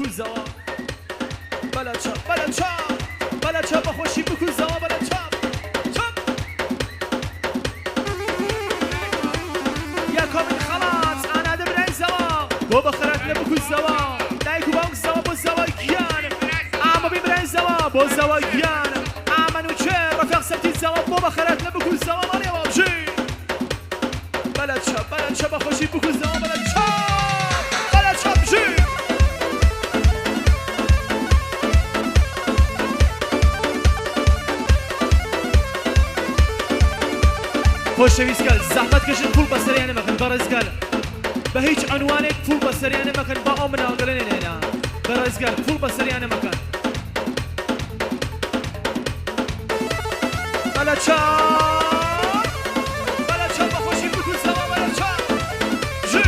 بکوزەوە. بەلە چەپ بەلە چەپ بەلە چەپ بەخۆشی بکوزەوە بەلە چەپ چەپ. یەکەمین خەڵات ئانادە برای زەوە بۆ بەخەرات لە بکوزەوە دایک و باوک زەوە بۆ زەوە گیان ئامەبی برای زەوە بۆ زەوە گیان ئامەنوچێ ڕەفیق سەبتی زەوە بۆ بەخەرات لە بکوزەوە ماڵیەوە بژی. بەلە چەپ بەلە چەپ بەخۆشی بکوزەوە بەلە چەپ بەلە چەپ بژی. خۆشەویست گەل زەحمەت کەشن پوڵ بەسەریانە مەکەن بەڕێز گەل بە هیچ عنوانێک پوڵ بەسەریانە مەکەن با ئەو مناڵگەلە نێنێنە بەڕێز گەل پوڵ بەسەریانە مەکەن بەلە چەپ بەلە چەپ بەخۆشی بکوزەوە بەلە چەپ ژی.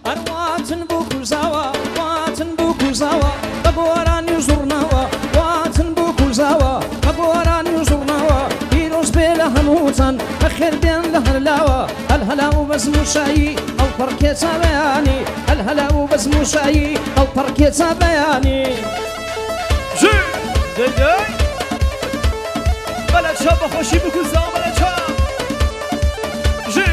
ئەرواتن بوو کوزاوە واتن بوو کوزاوە بە گۆرانی و زوڕناوە واتن بوو کوزاوە بە گۆرانی و زوڕناوە پیرۆز بێ لە هەمووتان بەخێر بێن لە هەر لاوە هەلهەلا و بەزم و شایی ئەو پەڕکێ چاوەیانی هەلهەلا و بەزم و شایی ئەو پەڕکێ چاوەیانی. بژی دەی دەی بەلە چاو بەخۆشی بکوزەوە بەلە چاو بژی.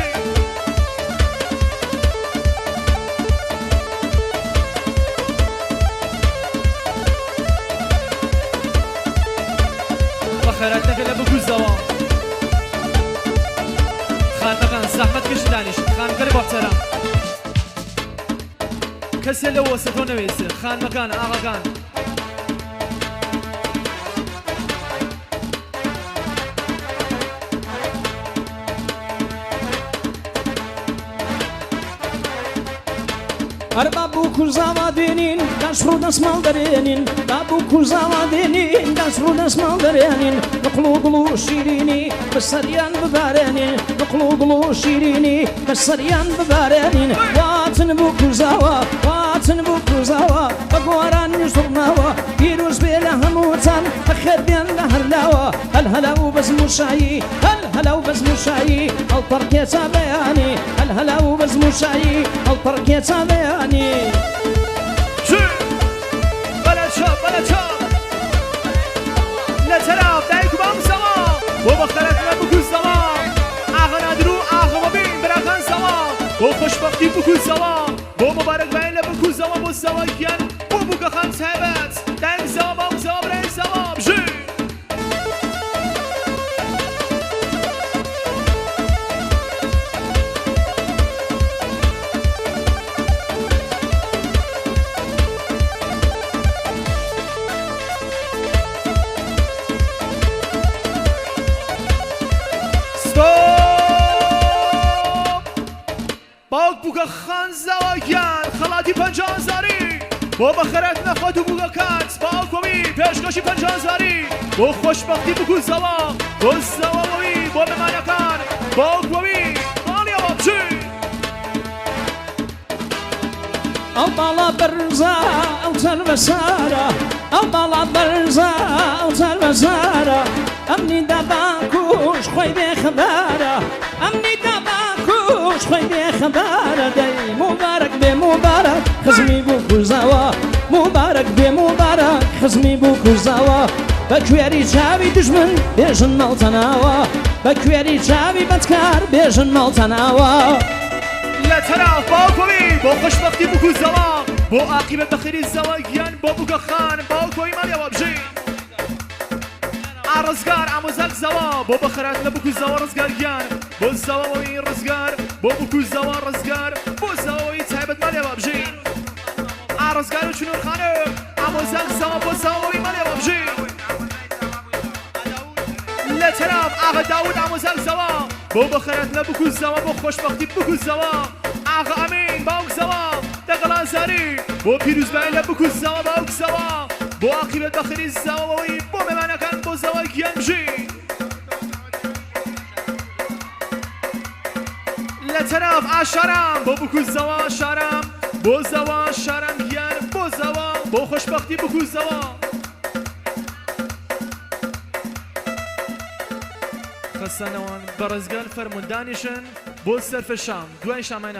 بەخێراتنەکە لە بکوزەوە خانمەکان زەحمەت کەش دانیشن خانمگەلی محتەرەم کەسێ لەو وەسەتەوە نەوێسێ خانمەکان ئاغاکان. هەر با بووک و زاوا دێنین دەست ڕوو دەسماڵ دەرێنین با بووک و زاوا دێنین دەست ڕوو دەسماڵ دەرێنین نقڵ و گوڵ و شیرینی بەسەریان ببارێنین نقڵ و گوڵ و شیرینی بەسەریان ببارێنین واتن بووک و زاوا واتن بووک و زاوا بە گۆرانی زوڕناوە پیرۆز بێ لە هەمووتان بەخێر بێن لە هەر لاوە هەل هەلا و بەزم و شایی هەل هەلا و بەزم و شایی هەڵپەڕکێ تا بەیانی هەل هەلا و بەزم و شایی هەڵپەڕکێ تا بەیانی. چی بەلە چەپ بەلە چەپ لە تەرەف دایک و باوک زەوا بۆ بەخەرەت لە بکوژ زەوا ئاغا نادر و ئاغا مەبین براکان زەوا بۆ خۆشبەختی بکوژ زەوا بۆ موبارەک بایان لە بکوژ زەوا بۆ زەوا گیان بۆ بوکەخان تایبەت دایک زەوا باوک زەوا برای زەوا بژی. ستۆپ! باوک بووکە خان زاوا گیان خەڵاتی 50 هەزاری بۆ بەخێرهاتنە خۆت و بووکەکەت باوکەوی پێشکەشی 50 هەزاری بۆ خۆشبەختی بووک و زاوا بۆ زاواوەوی بۆ مێمانەکان باوکەوی ماڵیەوە بژی. ئەو باڵا بەرزە ئەو چەرمەسارە ئەو باڵا بەرزە ئەو چەرمەسارە ئەمنی داباکوش خۆی بێخەبارە ئەمنی داباکوش خۆی بێخەبارە دەی موبارەک بێ موبارەک خزمی بوو کوزاوە موبارەک بێ موبارەک خزمی بوو کوزاوە بە کوێری چاوی دژمن بێژن ماڵتەناوە بە کوێری چاوی بەدکار بێژن ماڵتەناوە. لە تەراف باوکەوی بۆ خۆشبەختی بوک و زەوا بۆ ئاقیبەت بەخێری زەوا گیان بۆ بوکە خان باوکەوی ماڵیەوە بژی. ئا ڕزگار ئامۆزاک زاوا بۆ بەخەرات لە بکو زاوا ڕزگار گیان بۆ زاواوەی ڕزگار بۆ بکو زاوا ڕزگار بۆ زاواوەی تایبەت مالێ بژی ئا ڕزگار و چنور خانم ئامۆزاک زاوا بۆ زاواوەی مالێ بژی لە تەراف ئاغا داود ئامۆزاک زاوا بۆ بەخەرات لە بکو زاوا بۆ خۆشبەختی بکو زاوا ئاغا ئەمین باوک زاوا دەگەڵ ئازاری بۆ پیروزبایی لە بکو زاوا باوک زاوا بۆ عاقیبەت بەخێری زاواوەی بۆ مێمانەکان بۆ زاوا گیان بژی. لە تەراف ئاشارام بۆ بکو زاوا شارام بۆ زاوا شارام گیان بۆ زاوا بۆ خۆشبەختی بکو زاوا. خەسەنەوان بەڕێزگەل فەرموون دانیشن بۆ سەرفە شام دوای شامای.